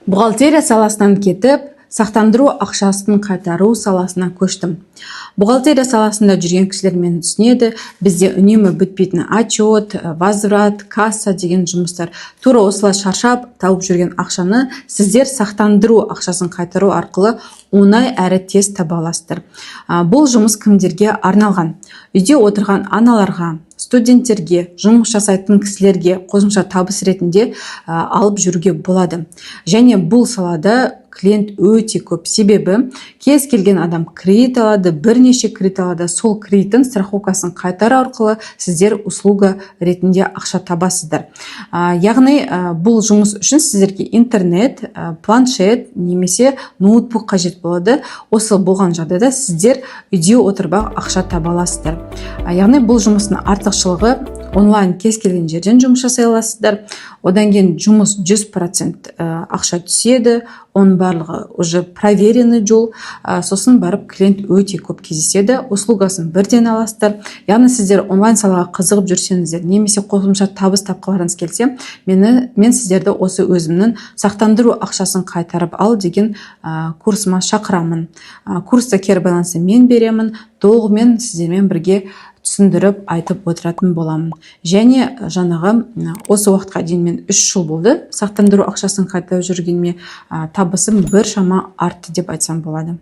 Бухгалтерия саласынан кетіп, сақтандыру ақшасын қайтару саласына көштім. Бухгалтерия саласында жүрген кісілер мені түсінеді. Бізде үнемі бітпейтін отчет, возврат, касса деген жұмыстар. Тура осылай шаршап тауып жүрген ақшаны сіздер сақтандыру ақшасын қайтару арқылы оңай әрі тез таба аласыздар. Бұл жұмыс кімдерге арналған? Үйде отырған аналарға, студенттерге, жұмыс жасайтын кісілерге қосымша табыс ретінде алып жүруге болады. Және бұл салада клиент өте көп, себебі кез келген адам кредит алады, бірнеше кредит алады. Сол кредиттің страховкасын қайтару арқылы сіздер услуга ретінде ақша табасыздар. Яғни бұл жұмыс үшін сіздерге интернет, планшет немесе ноутбук қажет болады. Осы болған жағдайда сіздер үйде отырып ақ ақша таба аласыздар. Яғни бұл жұмыстың артықшылығы: онлайн кез келген жерден жұмыс жасай аласыздар. Одан кейін жұмыс 100% ақша түседі, оның барлығы уже проверенный жол. Сосын барып клиент өте көп кездеседі, услугасын бірден аласыздар. Яғни сіздер онлайн салаға қызығып жүрсеңіздер немесе қосымша табыс тапқыларыңыз келсе, мен сіздерді осы өзімнің «Сақтандыру ақшасын қайтарып ал» деген курсыма шақырамын. Курста кері байланысты мен беремін, толығымен сіздермен бірге түсіндіріп айтып отыратын боламын. Және жаңағы осы уақытқа дейін мен 3 жыл болды сақтандыру ақшасын қайтарып жүргеніме, табысым біршама артты деп айтсам болады.